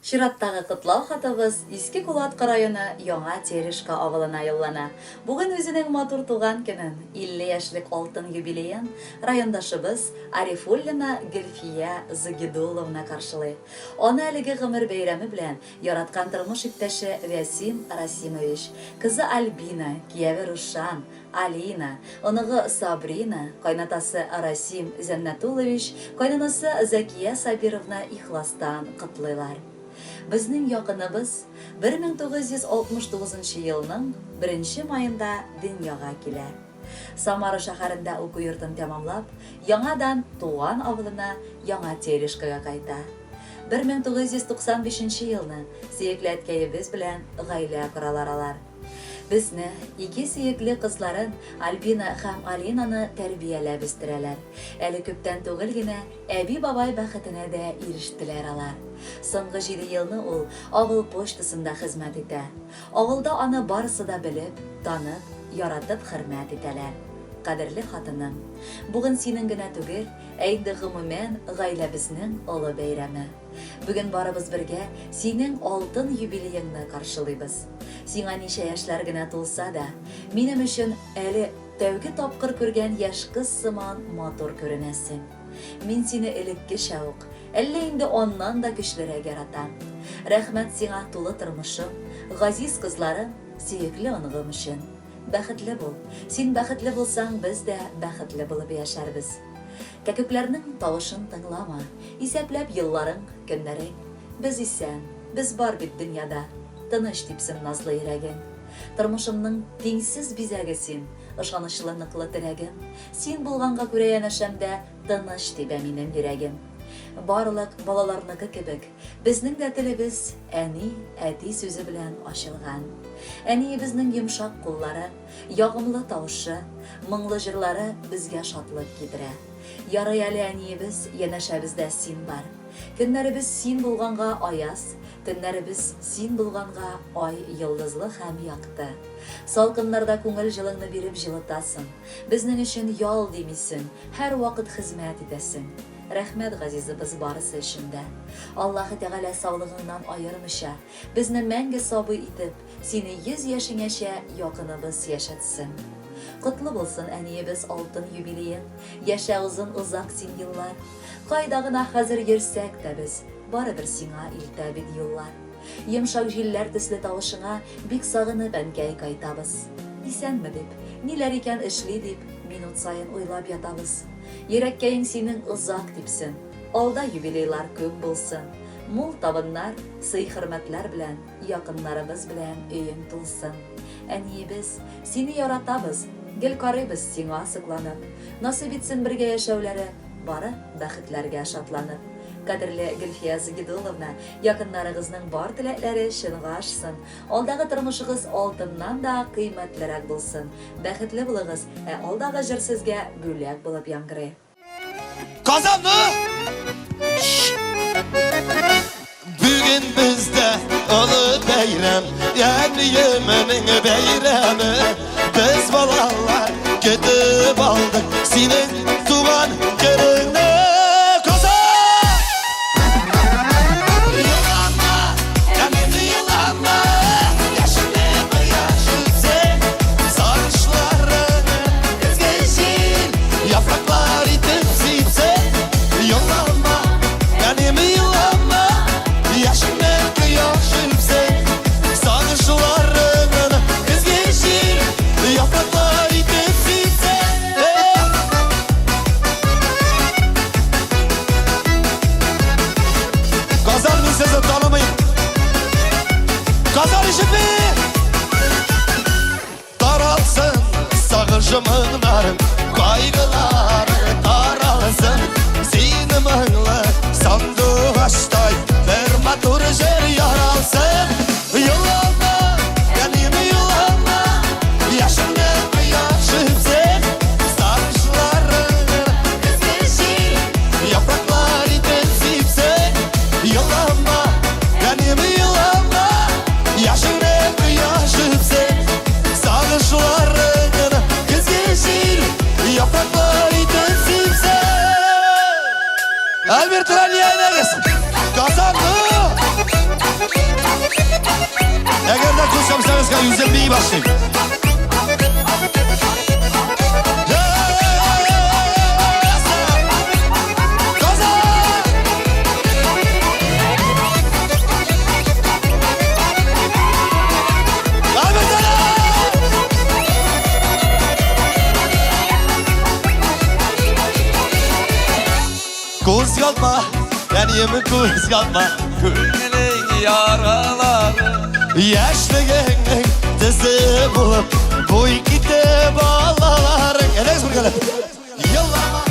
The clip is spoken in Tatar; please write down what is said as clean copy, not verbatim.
Чираттагы котлау хатыбыз Иске Кулаткы районы Яңа Терешка авылына юллана. Бүген үзенең матур туган көнен, 50 яшьлек алтын юбилеен райондашыбыз Арифуллина Гөлфия Загидулловна каршылый. Аны әлеге гомер бәйрәме белән яраткан тормыш иптәше Вәсим Расимович, кызы Альбина, кияве Рушан, Алина, оныгы Сабрина, кайнатасы Расим Зәннәтуллович, кайнанасы Зәкия Сабировна ихластан котлыйлар. Безнең якыныбыз 1969 елның беренче маенда дөньяга килә. Самара шәһәрендә уку йортын тәмамлап, яңадан туган авылына Яңа Терешкага кайта. 1995 елны сөекле әткәебез белән гаилә коралар алар. Безне, ике сөекле кызларын, Альбина һәм Алинаны тәрбияләп үстерәләр. Әле күптән түгел генә әби-бабай бәхетенә дә ирештеләр алар. Соңгы җиде елны ул авыл почтасында хезмәт итә. Авылда аны барысы да белеп, танып, яратып хөрмәт итәләр. Кадерле хатыным, бүген синең генә түгел, ә инде гомумән гаиләбезнең олы бәйрәме. Бүген барыбыз бергә синең алтын юбилееңны каршылыйбыз. Сиңа ничә яшьләр генә тулса да, минем өчен әле тәүге тапкыр күргән яшь кыз сыман матур күренәсең. Мин сине элеккечә үк, әллә инде аннан да көчлерәк яратам. Рәхмәт сиңа тулы тормышым, газиз кызларым, сөекле оныгым өчен. Бәхетле бул. Син бәхетле булсаң, без дә бәхетле булып яшәрбез. Кәкүкләрнең тавышын тыңлама, Исәпләп елларың, көннәрең. Без исән, без бар бит дөньяда, Тыныч типсен назлы йөрәгең. Тормышымның тиңсез бизәге син, Ышанычлы ныклы терәгем. Син булганга күрә янәшәмдә Тыныч тибә минем йөрәгем. Барлык балаларныкы кебек, Безнең дә телебез әни, әти сүзе белән ачылган. Әниебезнең йомшак куллары, ягымлы тавышы, моңлы җырлары безгә шатлык китерә. Ярый әле, әниебез, янәшәбездә син бар. Көннәребез син булганга аяз, төннәребез син булганга ай йолдызлы һәм якты. Салкыннарда күңел җылыңны биреп җылытасың. Безнең өчен ял димисең, һәрвакыт хезмәт итәсең. Рәхмәт, газизыбыз, барысы өчен дә. Аллаһы Тәгалә саулыгыңнан аермыйча, безне мәңге сабый итеп, сине 100 яшеңәчә якыныбыз яшәтсен. Котлы булсын, әниебез, алтын юбилеең, яшә озын-озак син еллар. Кайда гына хәзер йөрсәк тә без, барыбер сиңа илтә бит юллар. Йомшак җилләр төсле тавышыңа бик сагынып, әнкәй, кайтабыз. Исәнме дип, ниләр икән эшли дип, минут саен уйлап ятабыз. Йөрәккәең синең озак типсен, алда юбилейлар күп булсын. Мул табыннар, сый-хөрмәтләр белән, якыннарыбыз белән өең тулсын. Әниебез, сине яратабыз, гел карыйбыз сиңа сокланып. Насыйп итсен бергә яшәүләре, бары бәхетләргә шатланып. Кадерле Гөлфия Загидулловна, якыннарыгызның бар теләкләре чынга ашсын, алдагы тормышыгыз алтыннан да кыйммәтлерәк булсын. Бәхетле булыгыз, ә алдагы җыр сезгә бүләк булып яңгырый. Казанны! Бүген бездә олы бәйрәм, әниемнең бәйрәме. Без балалар көтеп алдык синең туган көнеңне. Казан! Елама, әнем, елама, яшьле кояш үтсен, сагышларыңны изге җил яфраклар итеп сипсен. Елама, әнем, елама, яшьле кояш үтсен, сагышларыңны изге җил яфраклар итеп сипсен. Казан, мин сезне танымыйм. Казан ишетми! Таралсын сагыш моңнарың, кайгыларың таралсын. Син моңлы сандугачтай бер матур җыр яралсын. Елама, әним, елама, яшеңне кояш үпсен. Сагышларыңны изге җил яфраклар итеп сипсен. Елама, әним, елама, яшеңне кояш үпсен. Сагышларыңны көзге җил яфраклар итеп сипсен. Альберт Ралли, әйдәгез! Казанны! Әгәр дә кул чапсагыз, үзем бии башлыйм. Кузгалма, әнием кузгалма, Күңелең яралары. Яшьлегеңнең төсе булып, буй китте балаларың. Әйдәгез бергәләп. Елама.